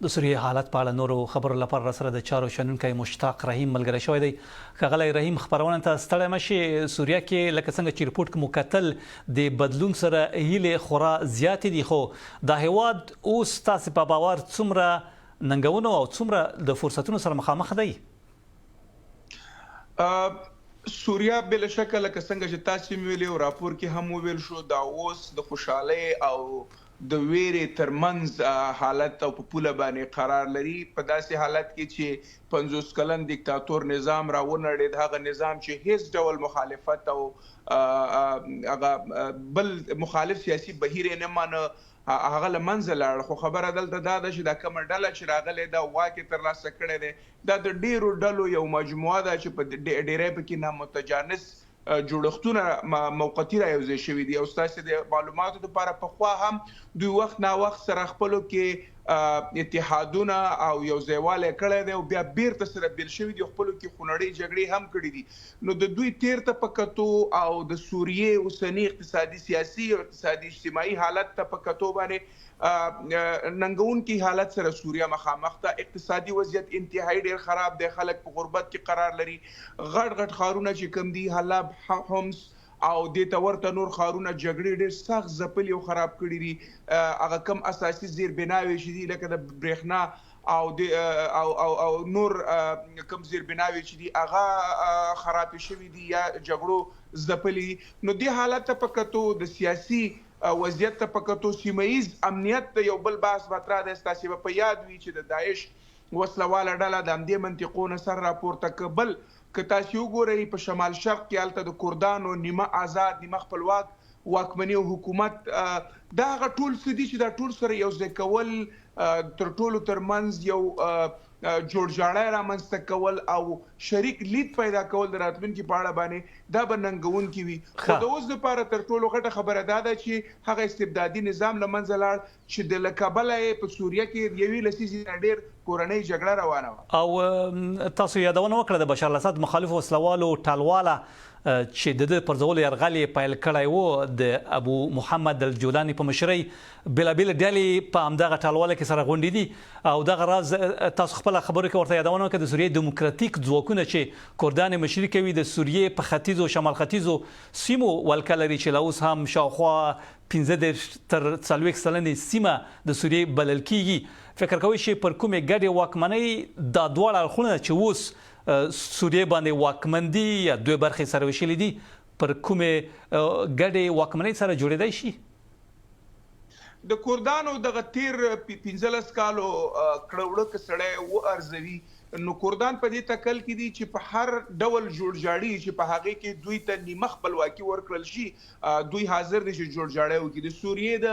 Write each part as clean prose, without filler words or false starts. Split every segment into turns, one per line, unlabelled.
د سوریې حالت په اړه نورو خبرو لپاره راسره د چارو شنونکی مشتاق رحیم ملګری شوی دی. ښاغلی رحیم، خپرونه ته ستړی مه شې. سوریه کې لکه څنګه چې رپورټ کې مو کتل، د بدلون سره هیلې خورا زیاتې دي، خو دا هیواد اوس ستاسې په باور څومره ننګونو او څومره د فرصتونو سره مخامخ دی؟
سوریه بې له شکه، لکه څنګه چې تاسې هم ویلي او راپور کې هم وویل شو، دا اوس د خوشحالۍ او د ویرې تر منځ حالت او په پوله باندې قرار لري. په داسې حالت کې چې 50 کلن دیکتاتور نظام را ونړید، هغه نظام چې هیڅ ډول مخالفت او هغه بل مخالف سیاسي بهیر یې نه مانه، هغه له منځه لاړ. خو خبره دلته دا ده چې دا کومه ډله چې راغلې ده، واک یې ترلاسه کړی دی، دا د ډیرو ډلو یو مجموعه ده چې په ډیری پکې نامتجانس جوړښتونه موقتي را یوځای شوي دي. او ستاسې د معلوماتو لپاره، پخوا هم دوی وخت نا وخت سره خپلو کې اتحادونه او یو ځایوالی کړی دی او بیا بیرته سره بیل شوي دي او خپلو کې خونړۍ جګړې هم کړې دي. نو د دوی تیر ته په کتو او د سوریې اوسني اقتصادي، سیاسي او اقتصادي اجتماعي حالت ته په کتو باندې، ننګونکي حالت سره سوریه مخامخ ده. اقتصادي وضعیت انتهایی ډیر خراب دی، خلک په غربت کې قرار لري. غټ غټ ښارونه چې کوم دي، حلب، حمص او دې ته ورته نور ښارونه، جګړې ډیر سخت ځپلي او خراب کړي دي. هغه کم اساسي زیربناوې چې دي، لکه د برېښنا او د او او او نور کم زیربناوې چې دي، هغه خرابې شوې دي یا جګړو ځپلي دي. نو دې حالت ته په کتو، د سیاسي وضعیت ته په کتو، سیمه ییز امنیت ته یو بل بحث مطرح دی. ستاسې به په یاد وي چې د داعش وسله واله ډله د همدې منطقو نه سر راپورته کړ. بل که تاسې وګورئ، په شمال شرق کې هلته د کردانو نیمه آزاد، نیمه خپلواک واکمني او حکومت. دا هغه ټول څه دي چې دا ټول سره یو ځای کول، تر ټولو ترمنځ یو جوړجاړی رامنځته کول او شریک لید پیدا کول د راتلونکي په اړه باندې، دا به ننګونکي وي. خو د اوس لپاره تر ټولو غټه خبره دا ده چې هغه استبدادي نظام له منځه لاړ چې د له کبله یې په سوریه کې یوې لسیزې نه ډېر کورنۍ جګړه روانه وه.
او تاسو یادونه وکړه د بشار الاسد مخالفو وسلوالو ټلواله چې د ده پرځولو یرغل یې پیل کړی وو، د ابو محمد الجولاني په مشرۍ بېلابېلې ډلې په همدغه ټلواله کې سره غونډې دي. او دغه راز تاسو خپله خبرو کې ورته یادونه وکړه، د سوریې دیموکراتیک ځواکونه چې کردان یې مشري کوي، د سوریې په ختیځو شمال ختیځو سیمو ولکه لري چې لا اوس هم شاوخوا 35 تر 40 سلنې سیمه د سوریې بلل کیږي. فکر کوئ چې پر کومې ګډې واکمنۍ دا دواړه اړخونه چې اوس سوریې باندې واکمن دي یا دوې برخې سره ویشلې دي، پر کومې ګډې واکمنۍ سره جوړېدای شي؟
د کوردانو دغه تیر 15 کالو کړه وړه که سړی و ارزوي، نو کوردان په دې تکل کې دي چې په هر ډول جوړجاړي چې په هغې کې دوی ته نیمه خپلواکي ورکړل شي، دوی حاضر دي چې جوړجاړی وکړي. د سوریې د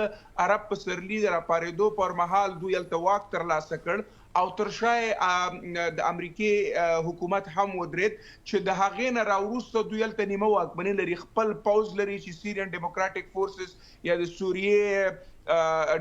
عرب پسرلي د راپارېدو پر مهال دوی هلته واک ترلاسه کړ او تر شا د امریکې حکومت هم ودرید چې د هغې نه راوروسته دوی هلته نیمه واکمني لري. خپل پوځ لري چې سیرین ډیموکراټیک فورسز یا د سوریې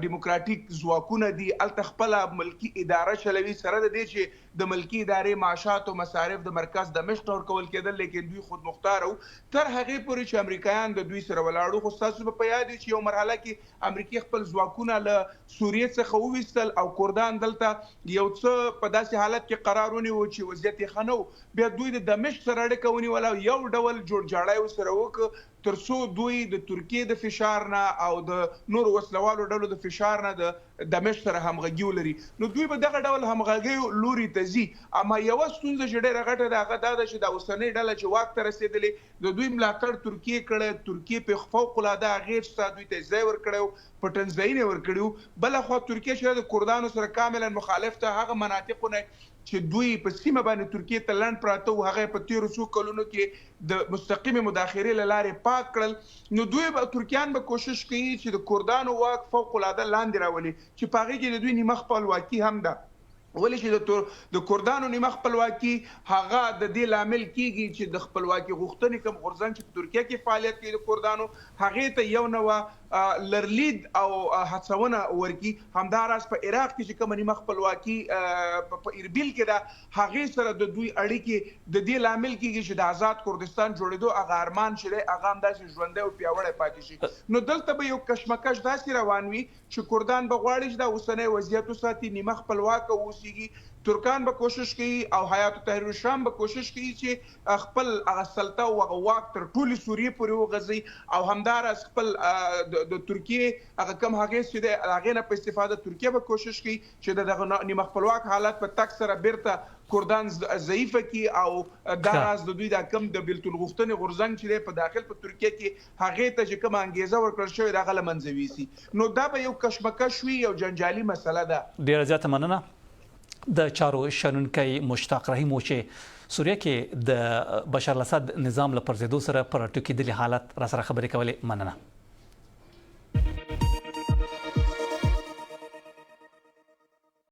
ډیموکراټیک ځواکونه دي. هلته خپله ملکي اداره چلوي، سره د دې چې د ملکي ادارې معاشات او مصارف د مرکز دمشق نه ورکول کېدل، لیکن دوی خودمختار وو تر هغې پورې چې امریکایان د دوی سره ولاړ وو. خو ستاسو به په یاد وي چې یو مرحله کې امریکې خپل ځواکونه له سوریې څخه وویستل او کردان دلته یو څه په داسې حالت کې قرار ونیو چې وضعیت یې ښه نه و. بیا دوی د دمشق سره اړیکه ونیوله او یو ډول جوړجاړی ورسره وکړ تر څو دوی د ترکیې د فشار نه او د نورو وسلوالو ډلو د فشار نه د دمشق سره همغږي ولري. نو دوی به دغه ډول همغږیو لوري ته ځي. اما یوه ستونزه چې ډېره غټه ده، هغه دا ده چې دا اوسنۍ ډله چې واک ته رسېدلې، د دوی ملاتړ ترکیې کړی. ترکیې په فوق العاده اغېز سره دوی ته ځای ورکړی و، پټنځایونه یې ورکړي وو. بله خوا ترکیه چې د کردانو سره کاملا مخالف ده، هغه مناطقو نه چې دوی په سیمه باندې ترکیې ته لنډ پراته وو، هغه په تیرو څو کلونو کې د مستقیمې مداخلې له لارې پاک کړل. نو دوی به، ترکیان به کوشش کوي چې د کردانو واک فوق العاده لاندې راولي چې په هغې کې د دوی نیمه خپلواکي هم ده، ولې چې د کردانو نیمه خپلواکي هغه د دې لامل کیږي چې د خپلواکي غوښتنې کوم غورځنګ چې په ترکیه کې فعالیت کوي د کردانو، هغې ته یو نوع لرلید او هڅونه ورکړي. همداراز په عراق کې چې کومه نیمه خپلواکي په اربیل کې ده، هغې سره د دوی اړیکې د دې لامل کېږي چې د ازاد کردستان جوړېدو هغه ارمان چې دی، هغه همداسې ژوندی او پیاوړی پاتې شي. نو دلته به یو کشمکش داسې روان وي چې کردان به غواړي چې دا اوسنی وضعیت وساتي، نیمه خپلواکه واوسېږي، ترکان به کوشش کوي او حیات التحریر الشام به کوشش کوي چې خپل هغه سلطه او هغه واک تر ټولې سوریې پورې وغځوي او همداراز خپل د ترکیې هغه کوم هغې چې دی هغې نه په استفاده ترکیه به کوشش کوي چې د دغه نیمه خپلواک حالت په تګ سره بیرته کردان ضعیف کړي او دا راز د دوی دا کوم د بیلتون غوښتنې غورځنګ چې دی په داخل په ترکیه کې هغې ته چې کومه انګیزه ورکړل شوې ده هغه له منځه ویسي نو دا به یو کشمکش وي یو جنجالي مسله ده.
ډیره زیاته مننه. د چارو شنونکی مشتاق رحیم و چې سوریه کې د بشار الاسد نظام له پرځېدو سره پر ټوکېدلي حالت راسره خبرې کولې. مننه.